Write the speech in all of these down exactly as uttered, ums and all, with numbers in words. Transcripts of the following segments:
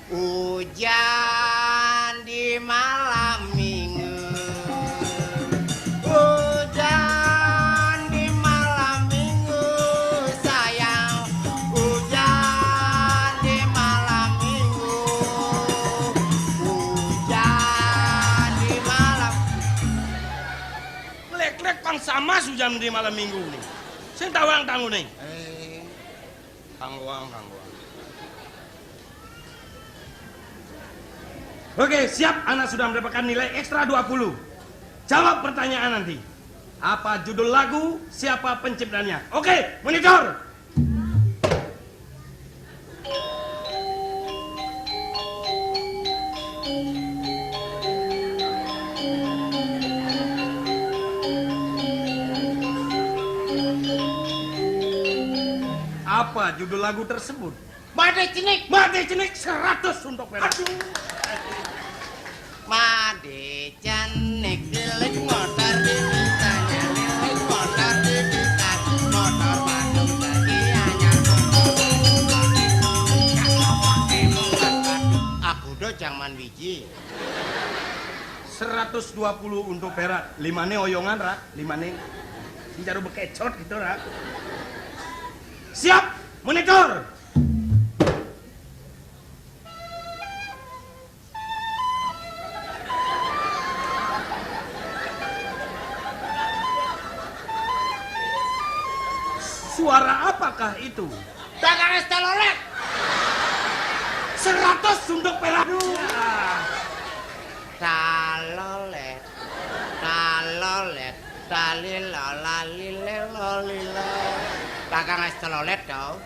Hujan di malam minggu. Hujan di malam minggu, sayang. Hujan di malam minggu. Hujan di malam. Nglek-nglek pang sama hujan di malam minggu nih. Sing tawang tangune. Eh, tangguang, tangguang. Oke, siap. Ana sudah mendapatkan nilai ekstra dua puluh. Jawab pertanyaan nanti. Apa judul lagu? Siapa penciptanya? Oke, monitor. Apa judul lagu tersebut? Made Cenik. Made Cenik, seratus untuk Vera. Aduh. Made Cenik, lilit motor di kitanya, lilit motor di kita, motor Bandung tadi anyar. Aku do jangan biji. Seratus dua puluh untuk Vera. Limane oyongan, Ra. Limane. Sing jaru bekecot gitu, Ra. Siap, monitor. Suara apakah itu? Dagang es telolet. Seratus untuk Vera. Ya. Talolet, talolet, talilo, lalile, lolilo. Dagang es telolet, tau.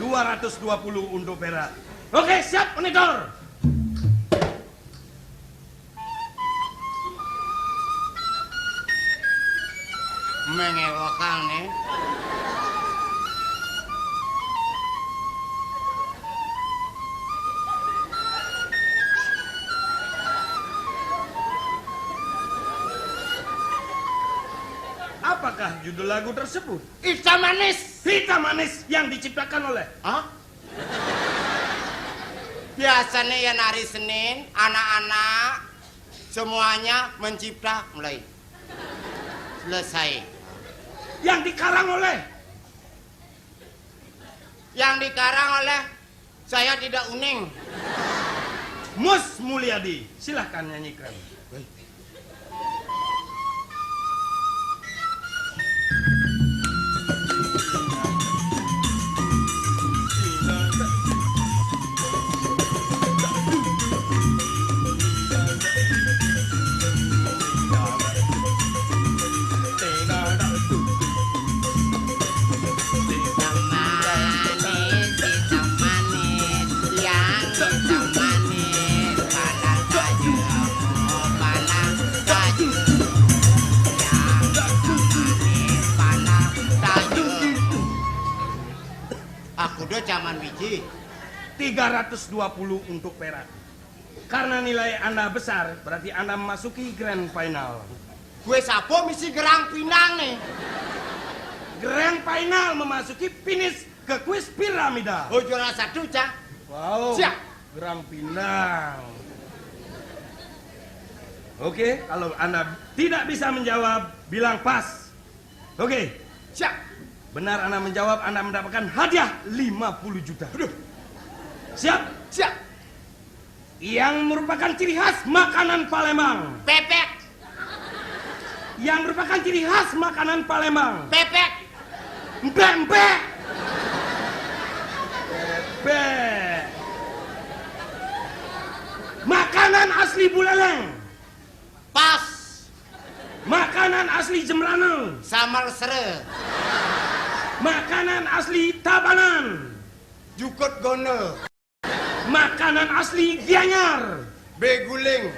Dua ratus dua puluh untuk Vera. Oke, siap, monitor. Mengewokan nih. Apakah judul lagu tersebut? Hitam manis. Hitam manis yang diciptakan oleh. Hah? Biasanya ya hari Senin, anak-anak semuanya mencipta mulai selesai. Yang dikarang oleh. Yang dikarang oleh saya tidak uning. Mus Mulyadi, silahkan nyanyikan. Aku do zaman biji. Tiga ratus dua puluh untuk Vera. Karena nilai Anda besar, berarti Anda memasuki grand final. Gue sapo misi gerang pinang nih. Grand final memasuki finish ke kuis piramida. Oh, juara satu, Cang. Wow. Siap. Gerang pinang. Oke, kalau Anda tidak bisa menjawab, bilang pas. Oke. Siap. Benar Anda menjawab, Anda mendapatkan hadiah lima puluh juta. Aduh. Siap? Siap. Yang merupakan ciri khas makanan Palembang. Pepek. Yang merupakan ciri khas makanan Palembang. Pepek. Empek-empek. Pepek. Makanan asli Buleleng. Pas. Makanan asli Jembrana. Samar sere. Makanan asli Tabanan. Jukut gono. Makanan asli Gianyar. Beguling.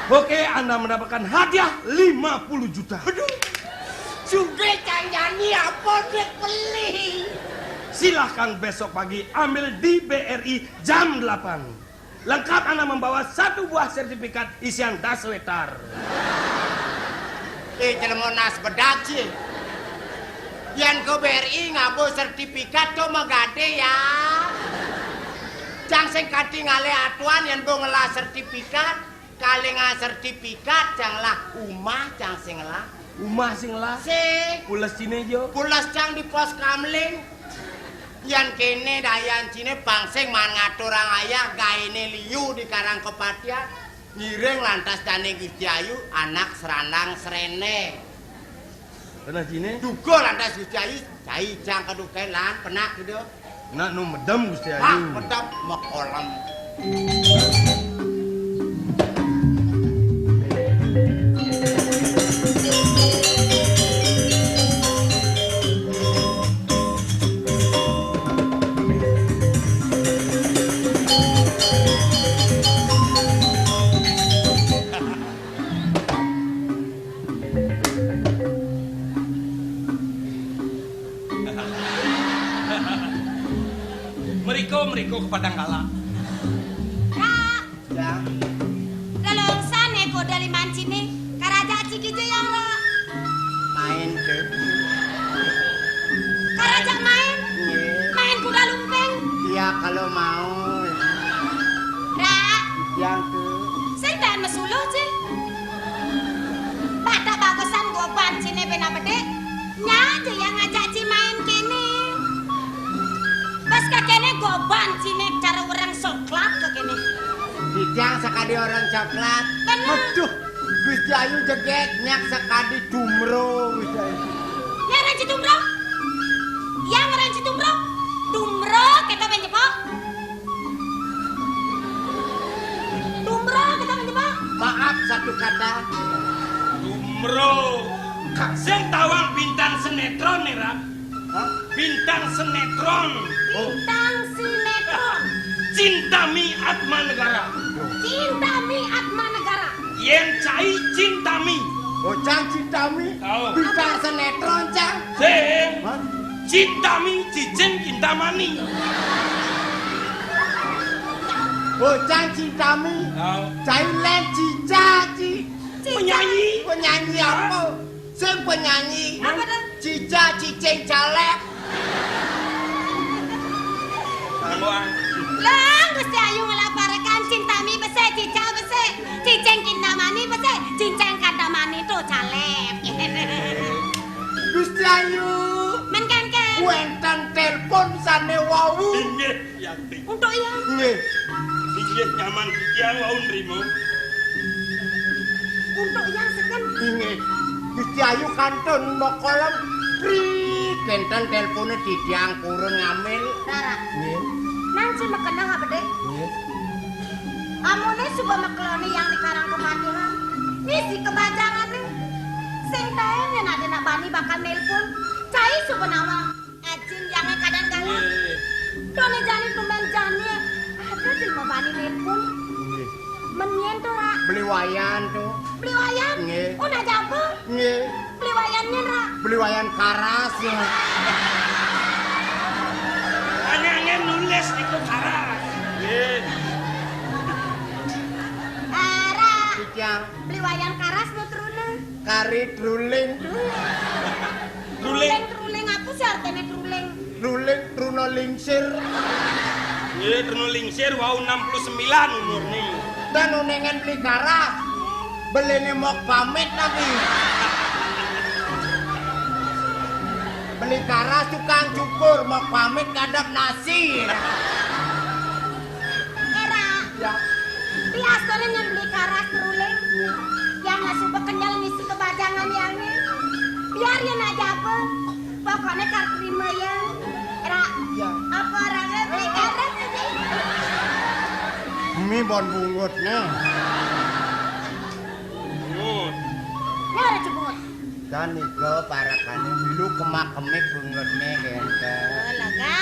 Oke, Anda mendapatkan hadiah lima puluh juta. Aduh. Suge canjani apa dia beli? Silahkan besok pagi ambil di B R I jam delapan. Lengkap Anda membawa satu buah sertifikat isian daswetar. Eh, jelema nas bedak sih. Yang ke B R I ngabo sertifikat tuh megade ya. Cang sing katingalé atuan yén mbok ngelah sertifikat, kalingan sertifikat cang lah umah cang sing ngelah. Umah sing ngelah? Sing. Pules ciné yo. Pules cang di pos kamling. Yan kéné dayan ciné bang sing man ngaturang ayah gaéné liu di Karang Kepatihan. Ngiring lantas dané Gusti Ayu anak serandang sréné. Lantas ciné? Duga lantas Gusti Ayu, cai cang keduké lan penak gitu. Nak nu medem Gusti Ayu. Hah, medem mekolem. Mriko, mriko kepadang kala. Kak. Ya. Lelongsan ego dari mancini. Karaja ciki je yang lo. Main ke. Karaja main. Iya. Main kuda lumping. Iya, kalau mau. Ra. Yang ke. Sing dan mesuluh, Ci. Pada bagusan goban ciné bena bedik. Nya aja yang ngajak Ci main kéné. Bas kakéné goban ciné cara orang soklat kakéné. Sidang sakadi orang coklat. Bener. Aduh, Gusti Ayu jegek nyak sakadi jumro Gusti Ayu. Ya, Ranci Jumro. Yang Ranci Jumro. Jumro kita main jepok. Dumro kita menjebak. Maaf, satu kata. Dumro. Sing tawang bintang sinetron nih, Rak. Hah? Bintang sinetron. Oh. Bintang sinetron. Cintami Atma Negara. Cintami Atma Negara. Yén cai Cintami. Oh, cang Cintami. Oh. Bintang sinetron, cang. Sing. Hah? Cintami Cicing Kintamani. Oh, cang Cintami. Oh. Cai lén Cica, Ci. Penyanyi. Penyanyi apa? Sing penyanyi. Apa tuh? Cica Cicing Caleg. Kamu, ah. Lah, Gusti Ayu ngelaparakan Cintami besik, Cica besik, Cicing Kintamani besik, Cincang Kantamani tuh caleg. Gusti Ayu. Men kan, kan? Wénten telepon sané wau. Inggih, Yanti. Untuk iya. Nggih. Inggih, nyaman titiang wau nrimo. Untuk iya seken. Inggih. Gusti Ayu kantun makolem. Pri, kénten teleponé titiang purun ngambil. Rara. Nggih. Nang sing makeneh apa, Dik? Nggih. Amoné suba makeloni yang di Karang Kepatihan. Ngisi kebajangané. Sing taén yén ada nak bani bakal nelpon. Cai suba nawang. Ajin yang kadang galah. Nggih. Doné jani tumben jani. Ada jelema bani nelpon. Nggih. Men nyén to, Ra? Beli wayan to. Beli wayan? Nggih. Oh, nah jaba. Nggih. Beli wayan nyén, Ra? Beli wayan karas ya. Hanya nulis di karas. Nggih. Ah, Ra. Beli wayan karas no truna. Kari truling. Truling. Truling, apa sih artinya truling? Truling, truna lingsir. Iya, truna lingsir, wau enam puluh sembilan umurnya. Dan unengan beli karas. Belinya mau pamit nanti. Beli karas tukang cukur, mau pamit kadap nasi. Era. Ya. Biasanya yang beli karas teruling. Iya. Yang nggak suka kenyal ngisi kebajangan yang ini. Biar ya nak jago. Pokoknya kar terima ya. Era. Ya. Apa orangnya beli karas ini? Mi bon bungut nih. Bungut. Ini ada cebut. Kan nika parakané milu kemak-kemik bungetné kénten. Oh, lega.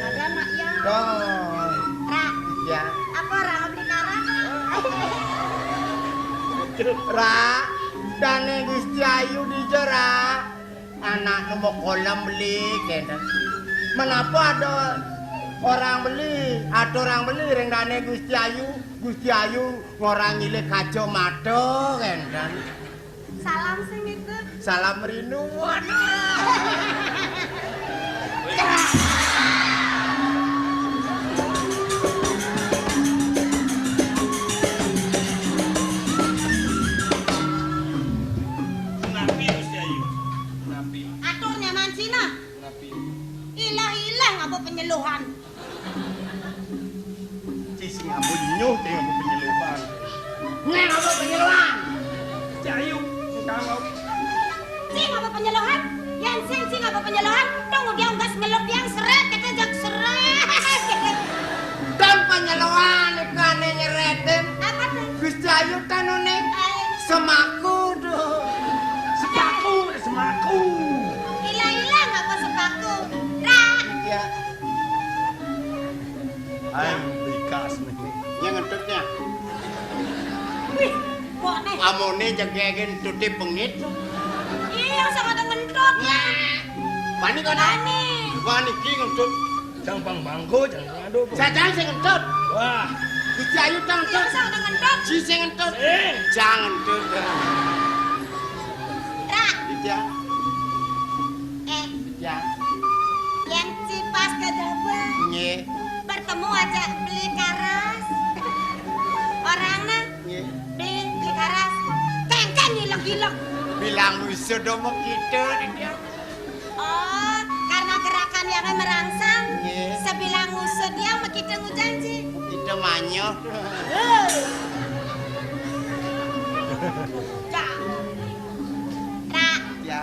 Lega mak ya. Dong. Ra. Ya. Apa orang beli karas? Ra, dané Gusti Ayu dija, Ra. Anak nemu kolam beli kénten. Menapa ada orang beli, ada orang beli ring dané Gusti Ayu, Gusti Ayu ngorang nyilih kacamata kénten. Salam sing itu. Salam rindu. Waduh. Penyeluhan. Ci sing ambu nyuh, ci ngapa penyeluhan. Neng apa penyeluhan? Cayu, kamu. Ci ngapa penyeluhan? Yang sing ci ngapa penyeluhan? Tunggu dia unggas nyelup yang seret, kita jak seret. Dan penyeluhan iku ane nyeretin. Apa tuh? Gus Cayu tanune. Ayo. Semaku tuh. Sepaku, semaku. Ilang-ilang apa sepaku? Ra. Ya. Ayo, ikas nih. Yang ngentutnya. Wih, kok nih? Amone jegegen tuti pengit. Iya, sama ada ngentut. Nah, wani kok, nah? Wani. Wani ki ngentut. Jang pang bangko, jang ngadu. Jajang sing ngentut. Wah. Gusti Ayu tang ngentut. Iya, sama ada ngentut. Ji sing ngentut. Sing. Jang ngentut. Ra. Iya. Eh. Iya. Yang cipas ke Jaba. Nggih. Bertemu aja beli karas. Orangnya. Nggih. Beli, beli karas. Kengkeng ilek-ilek. Bilang wisuda mekita dia. Oh, karena gerakan yang merangsang. Nggih. Sebilang usut dia mekita ngujanji. Mekita manyo. Hei. Cak. Ra. Ya.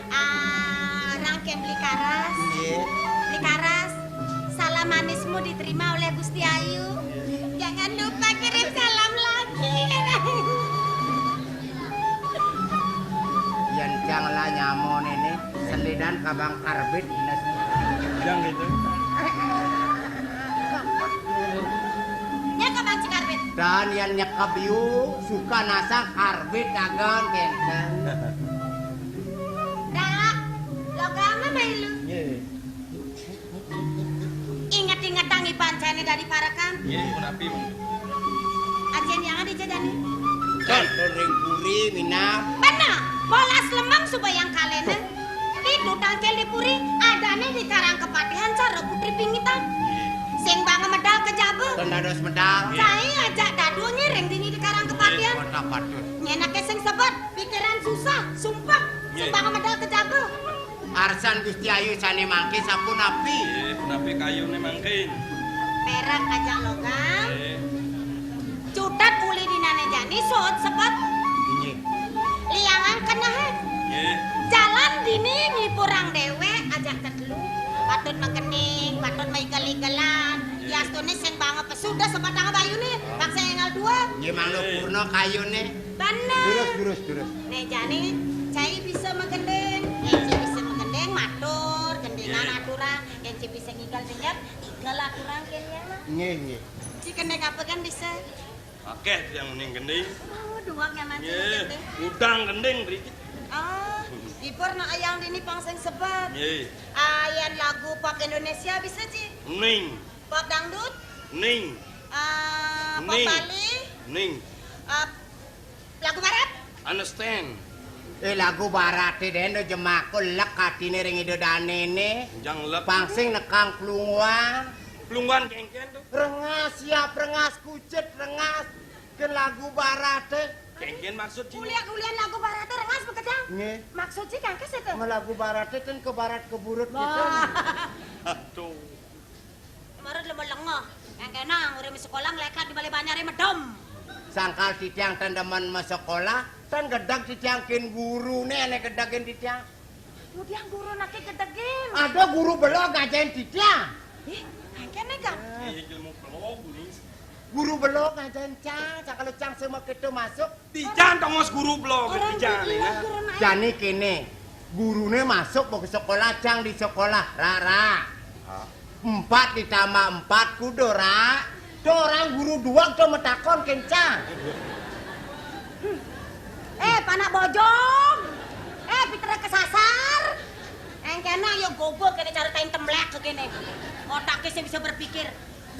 Ah, rangkeng beli karas. Nggih. Beli karas. Salam manismu diterima oleh Gusti Ayu. Jangan lupa kirim salam lagi. Yen jang lah nyamon ini, selidan kabang karbit dinas. Jang gitu. Ya kabang cikarbit. Dan yang nyekep yu suka nasa karbit dagang kenten. Dah, lo gama melu. Nggih. Inget-inget tangi pancene dari parekan. Nggih, punapi, Bang? Ajen yang ada jajane. Kan ring puri minam. Bener, bolas lemeng supaya yang kalene. Itu tangkel di puri, adane di Karang Kepatihan cara putri pingitan. Sing bang medal ke Jabe. Ten dados medal. Cai ajak dadu ngiring dini di Karang Kepatihan. Kota Patut. Nyenake sing sebet, pikiran susah, sumpah. Sing bang medal ke Jabe. Arsan Gusti Ayu sane mangke sapunapi? Nggih, punapi kayune mangke? Perak ajak logam. Nggih. Cutet uli dinane jani suut sebet. Nggih. Liangan kenehe. Nggih. Jalan dini ngipurang dewek ajak tetelu. Patut mekening, patut meikel-ikelan. Nggih. Yastune sing banget pesudah sebatang bayune, bangsa enggal dua. Nggih, mangga purna kayune. Bener. Durus, durus, durus. Nek jane cai bisa megendeng, yen cai bisa megendeng matur, gendengan aturan, yen cai bisa ngigal dengar, igal aturan kene ya, Mas. Nggih, nggih. Ci kendeng apa kan bisa? Akeh yang mending gending. Oh, dua kan nanti gending. Udang gending mriki. Oh, dipur nak ayang dini pang sing sebet. Nggih. Ah, yen lagu pop Indonesia bisa, Ci? Ning. Pop dangdut? Ning. Ah, pop Bali? Ning. Ah, lagu barat? Understand. Eh, lagu barate den do jemakul lek atine ring ida danene. Jang lek. Pang sing nekang klunguan. Klunguan kengken to. Rengas, siap rengas, kucet rengas. Ken lagu barate. Kengken maksud sini. Ulian-ulian lagu barate rengas bekedang. Nggih. Maksud sih kangkes itu. Lagu barate ten ke barat ke burut gitu. Aduh. Kemarin lemo lengoh. Yang kena urip sekolah ngelekat di bale banyare medem. Sangkal titiang ten demen ma sekolah, ten gedeg titiang ken gurune ane gedegin titiang. Mudiang guru nake gedegin. Ada guru belo ngajain titiang. Ih, kene kan? Iya, ilmu belo guru. Guru belo ngajain cang, cang kalau cang sema kita masuk. Titiang tongos guru belo, orang titiang, titiang ya. Guru naik. Jani kene, gurune masuk mau ke sekolah, cang di sekolah, rara. Empat ditambah empat kudu, ra. Tuh orang guru dua tuh metakon kencang. Eh, panak bojong. Eh, Peter kesasar. Engkena yo gogo kene cara tain temlek kene. Otaknya sih bisa berpikir.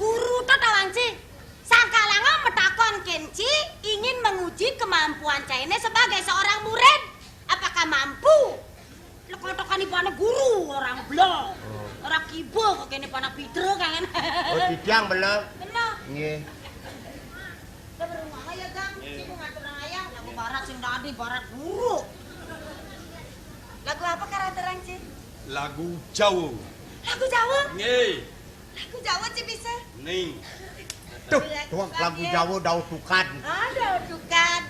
Guru tuh tawan sih. Sangkalanga metakon kenci ingin menguji kemampuan caine sebagai seorang murid. Apakah mampu? Lek kotokan ibane guru, orang belo. Orang kibo kok kene panak Peter kangen. Oh, titiang belo. Bener. Nggih. Kita berumah ya, Gang. Sibuk ngatur orang ayah, lagu barat sing dadi barat guru. Lagu apa karantarang, Ci? Lagu Jawa. Lagu Jawa? Nggih. Lagu Jawa ci bisa? Ning. Tuh, tuang lagu Jawa dautukan. Ah, dautukan.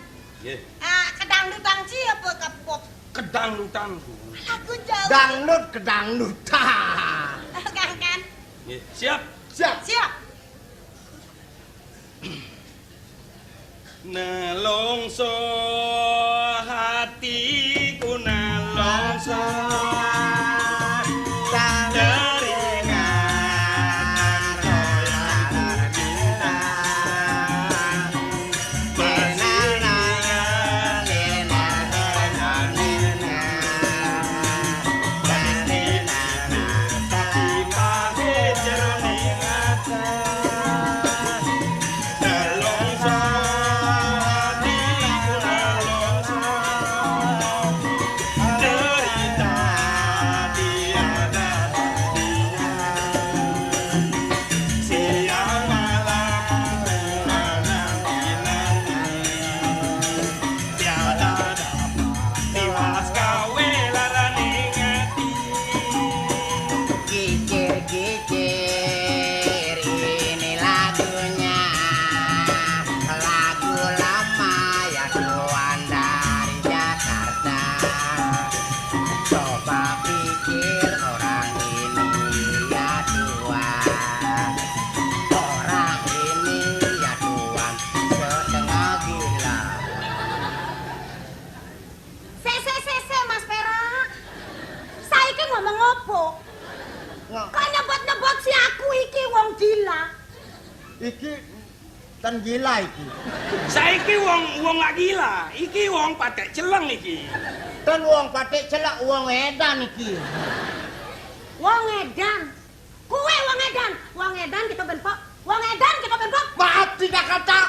Nggih. Ah, kedangdutan ci apa ke pop? Kedangdutan. Lagu Jawa. Dangdut kedangdutan. Kan, kan? Nggih, siap. Siap. Siap. Nelongso hatiku, nelongso. Kikir-kikir, ini lagunya, lagu lama yang tuan dari Jakarta. Coba pikir, orang ini ya tuan, orang ini ya tuan, setengah gila. Sik, sik, sik, sik, Mas Perak. Saiki ngomong apa? Kok nyebut-nyebut si aku iki wong gila? Iki ten gila iki. Saiki wong, wong lak gila. Iki wong patek celeng iki. Ten wong patek celeng, wong edan iki. Wong edan. Kowe wong edan. Wong edan kita ben pok. Wong edan kita ben pok. Maaf, tidak kata.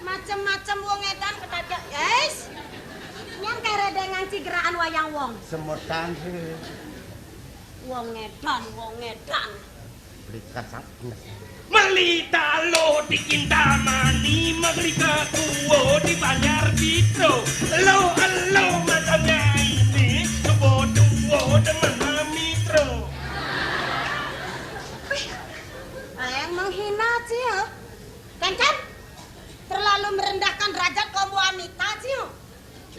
Macem-macem wong edan ketaja. Yes. Nyang kere dengan cigeraan wayang wong. Semetan sih. Wong edan, wong edan. Beli kacang. Meli taluh di Kintamani, meli kekuwo di Banjar Pito. Lo, lo, macamnya ini, kebo tuwo demen mitro. Wih, yang menghina, Cil. Kan, kan? Terlalu merendahkan derajat kaum wanita, Cil.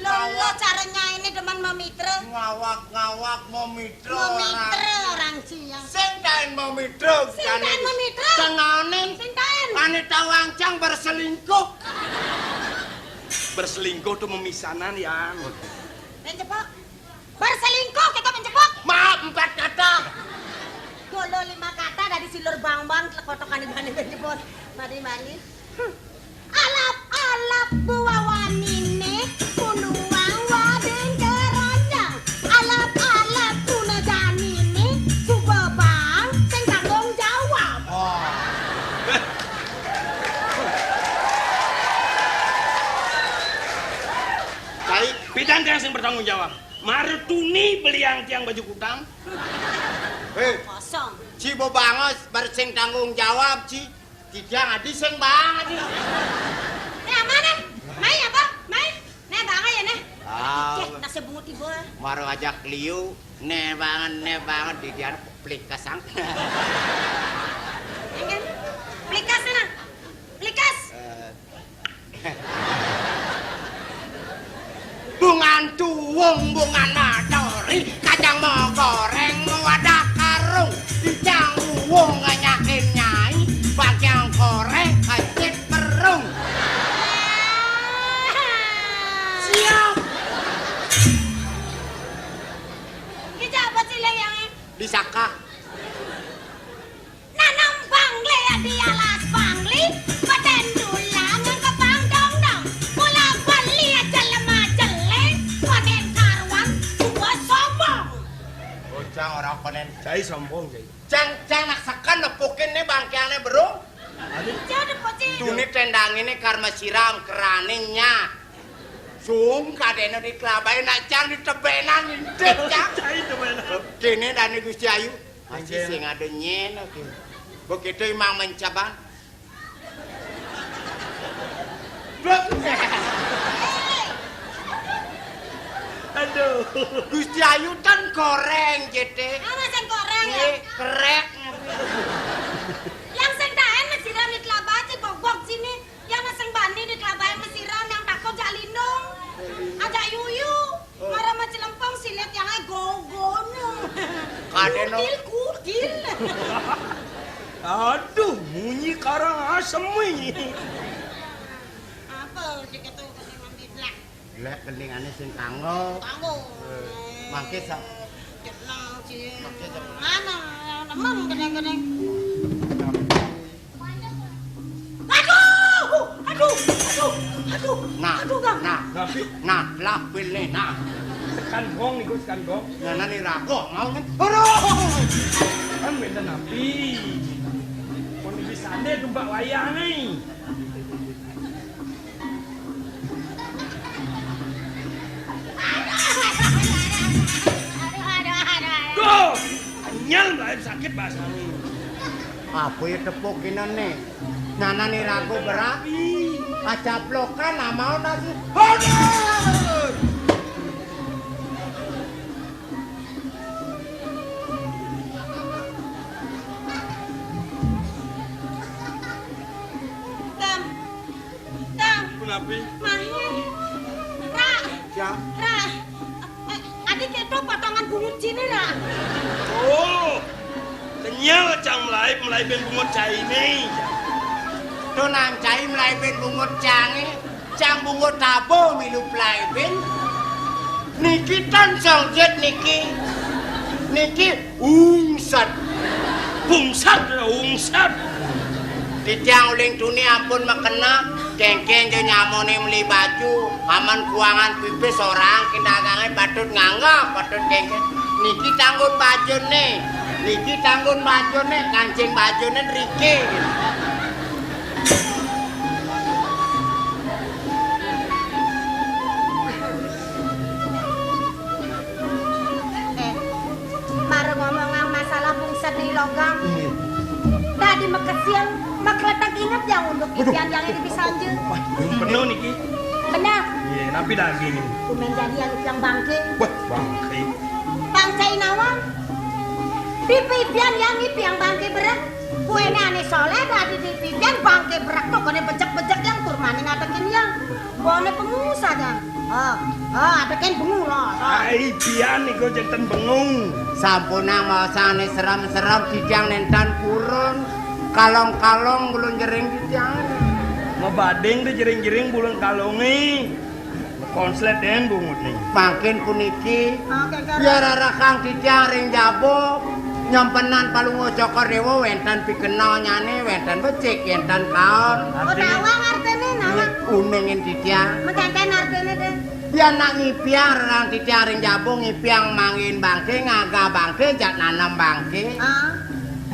Lo, lo caranya ini demen memitra. Ngawak-ngawak memitra. Memitra orang. Orang Ciyang. Sing taen memitra. Sing taen memitra. Tenganin. Sing taen. Ane tawancang berselingkuh. Berselingkuh tuh memisanan, Yan. Pencepok. Berselingkuh kita pencepok. Maaf, empat kata. Dulu lima kata dari silur bang-bang, kotokan ibane pencepok. Mari mani. Alap-alap buah wanine, punduang wading keranjang. Alap-alap tuna janine, suba bang sing tanggung jawab. Oh. Baik, pidan tiang sing bertanggung jawab. Marutuni beliang tiang baju kutang. Hei, kosong. Ci bebangos bar sing tanggung jawab, Ci. Titiang adi sing bang adi. Nih, apa nih? Mai apa? Mai? Nih, bang aja nih. Ah. Oke, nasi bungut ibu. Maro ajak liu, nih banget, nih banget, titiang plikesang. Ya kan? Plikas sana. Plikas. Eh. Bungan tuwung, bungan madori, kacang mau goreng, mau ada karung, ijang uwung nganyakin nyai, bagian korek kecit perung. Siap. Iki apa sih, Leng, yang ini? Disaka. Nanam bangli ya di alas bangli, paten tulang yang kebang dong-dong. Mula bali aja lemah jelek, paten karuan, coba sombong. Bocah orang panen. Cai sombong, Cai. Cang, cang nak sekan nepukin nih bangkiannya, bro. Aduh. Jangan pocing. Tuni tendang ini karma siram keraning nyat. Sung kadene di kelabain nak cang di tebenan intip, cang. Cai tebenan. Kene dani Gusti Ayu. Masih sing ada nyen, oke. Begitu imang mencaban. Blok. Aduh. Gusti Ayu kan koreng, J T. Apa sing koreng? Kerek. Yang sing taén mesiran di kelabah, cek bok-bok sini. Yang sing bani di kelabah mesiran, yang takut jak lindung. Ajak yuyu. Marah macelempong silet yang ai gogono. Kadeno. Kutil, kutil. Aduh, munyi karang asem ini. Apa cek itu kening ngambil blak? Lek keningane sing kanggo. Kanggo. Mangke sa- Jeneng, Cing. Mangke sa- Ana, nemem kening-kening. Aduh, aduh, aduh, aduh. Nah, aduh, Kang. Nah, Nabi. Nah, lah pilne, nah. Sekan gong niku, sekan gong. Nganane rago mau nih. Aduh. Kan benten napi. Pun bisane tumbak wayang nih. Aduh, aduh, aduh, aduh. Duh, anyel, Mbak, sakit bahasane. Apa ya tepuk kinene? Nganane rago berak. Kacaplokan, nah, mau nasi. Aduh. Tam. Tam. Punapi? Mahe. Ra. Ya. Ra. Eh, adi keto potongan bungut cine, Ra. Oh. Kenyal cang melaib, melaibin bungut caine. To nang cai melaibin bungut cange. Cang bungut tabo milu plaibin. Niki tan songjet niki. Niki ungsat. Bungsat, ungsat. Titiang uling tuni ampun makena, kengken jo nyamone meli baju, aman kuangan pipis orang kindagange patut nganggap, patut kengken. Niki tanggun bajune. Niki tanggun bajune, kancing bajune riki. Eh, mara ngomongang masalah bungset di logang. Iya. Dadi makesian, makletek inget yang unduk. Waduh. Titian yang ini bisa anje. Wah, bener niki. Bener. Iya, napi daging ini? Kumen jadi yang, yang bangke. Wah, bangke. Bangke nawang. Pipi pian yang ngipi yang bangke berek. Kuene ane soleh dadi dipipian bangke berak to kone bejek-bejek yang tur maning adekin yang. Bone pengusa dang. Oh, oh, adekin bengu lo. Ai pian niku janten bengu. Sampunang maosane serem-serem titiang nenten purun. Kalong-kalong bulun jering titiang. Mabading de jering-jering bulun kalonge. Konslet den bungut nih. Mangkin puniki, oh, ya rarakang titiang ring jabo, nyempenan Palungguh Cokor Dewa wenten pikenonyane, wenten becik, wenten kaon. Oh, nawang artine, nawang. Uningin titiang. Mengkenten artine, deh. Yen nak ngipiang rarakang titiang ring jabo, ngipiang manggihin bangke, ngaga bangke, jak nanem bangke. Ah.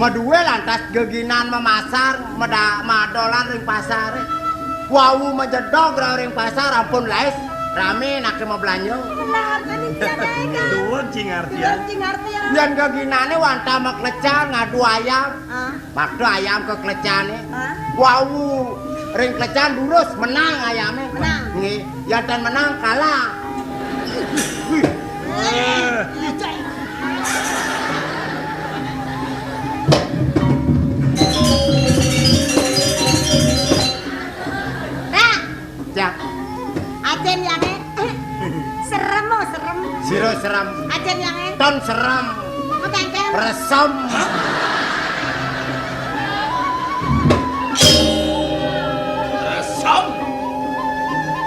Madue lantas geginan mamasar, meda-, madolan ring pasare. Wau majedog rauh ring pasar, ampun laris, rame anake mablanja. Bener, kan, iya, kan? Duweg, Cing Artian. Duweg, Cing Artian. Yen geginane wantah maklecan ngadu ayam. Ah. Makta ayam ka klecane. Ah. Wau ring klecan lurus, menang ayame. Menang. Nggih, yen ten menang kalah. Wih. Eh. Rak. Cak. Ajen yange. Serem, oh, serem. Sira serem. Ajen yange. Ton serem. Mekengken. Resem. Resem.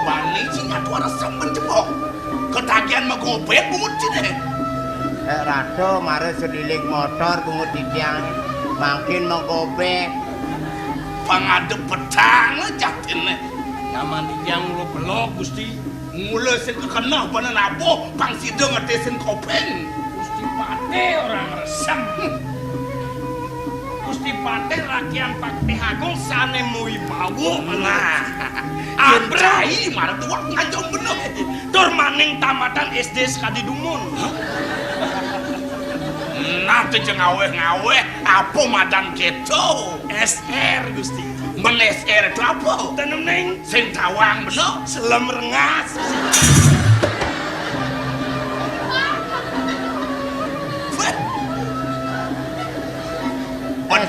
Bani sing atuh resem mencebok. Ketagihan magobek bungut cine. Eh, rada mara sedilik motor bungut titiang. Mangkin magobek. Pangadep petang jatine. Nyaman titiang mula pelog, Gusti. Mula sing kekeneh bana nabuh, pang sida ngetesin kopeng. Gusti Patih orang resem. Gusti Patih rakyat Patih Agung sane muwibawa. Nah, abrai marang tuwak nganjung bener. Tur maning tamatan S D sekadi dumun. Nah, aja ngaweh-ngaweh, apa madan keto? S R, Gusti. Men S R itu apa? Tenem, Ning. Sing tawang bener. Selem rengas. Weh.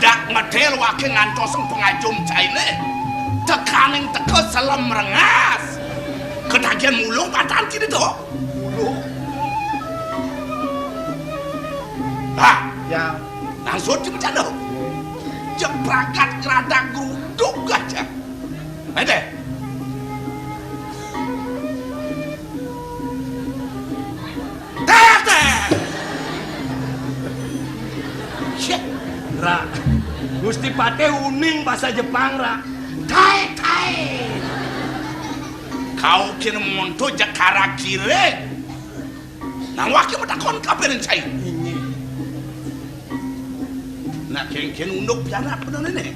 Dak medel waké ngantosang pangajum cainé. Tekaning teka selem rengas. Ketagihan mulung patan kini to. Mulung. Hah? Ya. Langsung dipecat to. Jepragat ngeradak gruduk aja. Ayo deh. Tete. Syek. Ra. Gusti Patih uning basa Jepang, Ra. Tae, tae. Kau kira monto jakara kire. Nang waké matakon kabéh ring cai. Inggih. Nak kéngkén unduk pianak bener né.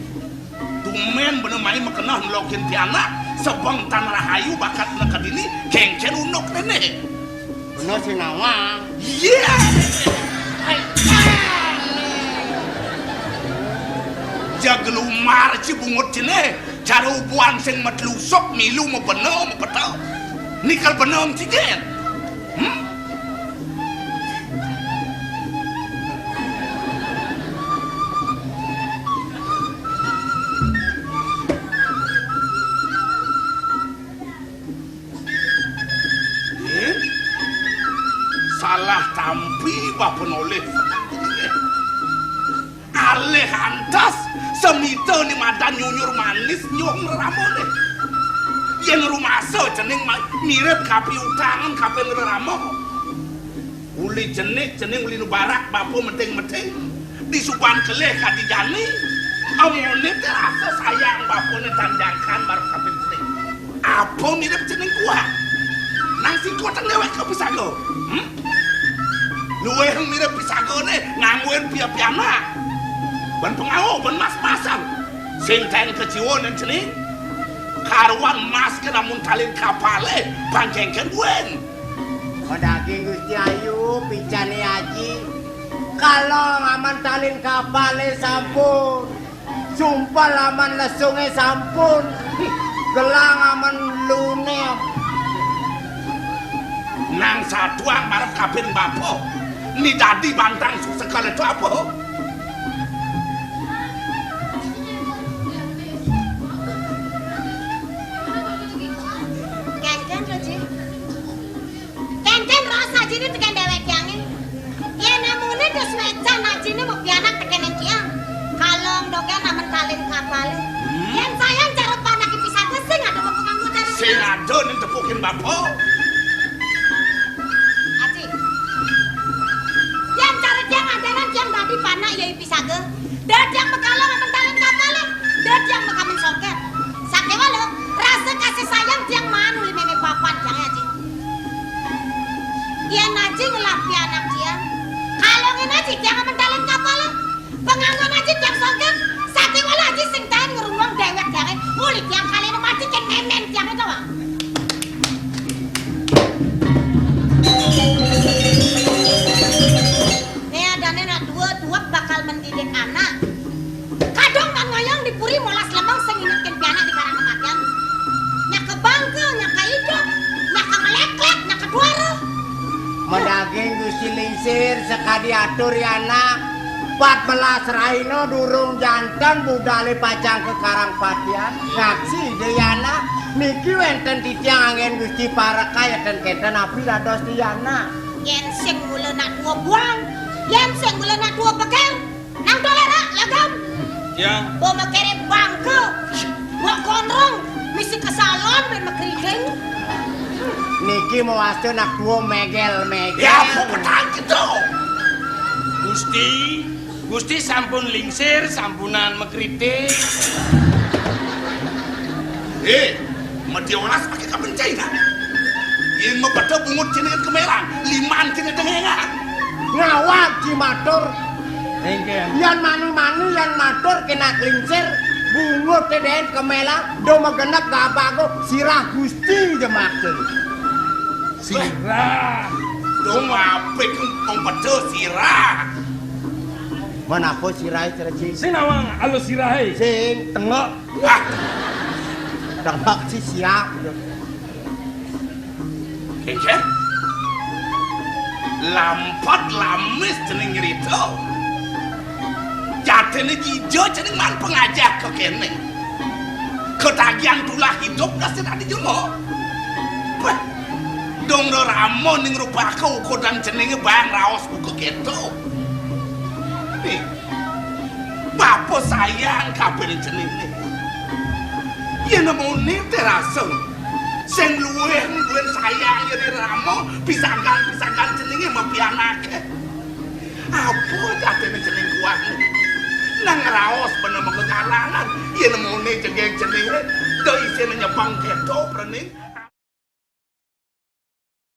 Tumén bener mai makeneh nelokin pianak, sebeng tan rahayu bakat neked ini, kéngkén unduk néné. Bener sing nawang. Iya. Jaglumar ci bungut ciné, cara ubuan sing matlusuk milu mabena mapeta. Nikel bena mcigén. Hmm? Salah tampi bapa nolih. Alih antes semita ni madan nyunyur manis nyuh ngreramané. Yén rumasa cening ma-, mirib kapiutangan kaping ngrerama. Uli jenik, cening uli nubarak bapa meting-meting. Disuban kelih kadi jani. Amoné té rasa sayang bapané tan jangkan marep kaping cening. Apa mirib cening kuah? Nang siko teng déwék ka pisaga. Hmm? Luwih mirib pisagané ngangguin pia-pianak. Ban pengawé, ban mas-masan. Sing taén kaciwa nang cening. Karuan mas ké lamun talin kapalé, pang kéngkén buin. Madaging Gusti Ayu, picané Aji. Kala ngaman talin kapalé sampun. Sumpel aman lesungé sampun. Gelang aman luné. Nang satuang marep kabin bapa. Ni dadi bantang susah kala itu apa? Kéngkén to, Ji. Kéngkén rasa ajiné tekén déwék tiangé. Yén amuné wis wécan ajiné mapianak tekéning tiang. Kalong dogén amen talin kapalé. Hmm? Yén sayang cara panaké pisaga sing ada mapenganggo cara. Sing ada ning tepukin bapa. Aji. Yén cara tiang adanan tiang dadi panak ya pisaga. Dah tiang makalong amen talin kapalé. Dah tiang makamen songkét. Sakéwala, rasa kasih sayang tiang maan uli mémé papan tiangé, Aji. Yén Aji ngelah pianak tiang, kalongin Aji tiang amen talin kapalé. Penganggon Aji tiang songkét, sakéwala Aji sing taén ngrunguang déwék tiangé, uli tiang kaliné mati kén mémén tiangé doang. Né adané nak tua, tua bakal mendidik anak. Kadung tan ngoyong di puri molas lemeng sing ingetkin pianak di karang kematian. Nyaka bangka, nyaka idup, nyaka meleklek, nyaka duara. Madaging Gusti Lingsir sakadi atur ya anak. Pat belas rahina durung janten budalé pacang ka karang patian. Ngaksi dé ya anak. Niki wénten titiang anggén Gusti pareksa ten kénten napi dados dé ya anak. Yén sing mula nak tua buang, yén sing mula nak tua pekel. Nang toléra, lagam. Ya. Bo makéré bangka. Bo gondrong, misi ka salon ben makriding. Niki mawasta nak tua megel-megel. Ya, apa petang kita? Gusti, Gusti sampun lingsir, sampunan makritik. Eh, Madya Welas pakai kapan Cina? Yén mabeda bungut jenengan kemelang, liman kena dengengan. Ngawag ci matur. Engkén. Yén mani-mani yén matur kena klingsir, bungut dén kemelang, do magenep gabago, sirah Gusti jemakin. Sirah. Do apik wong beda sirah. Menapa sirah, Crecing? Sing nawang alus sirahé. Sing tengok. Wah. Tengok si siap. Kéngkén? Lampat lamis jeneng nyerita. Jat Dene jija cening man pangajah ka kene. Ketagihan tulah hidup dah sing adi jema. Wah, dong rerama ning rupaka ukudan ceninge bang raos buka keto. Nih, bapa sayang kabin ceninge. Yen muni te rasa sing luwih duwen sayang yen rama pisagan-pisagan ceninge mapianake. Apa jatine cening kuat? Nang raos bener mengkalangan yen muni jegeg ceninge do isine nyepeng keto prening.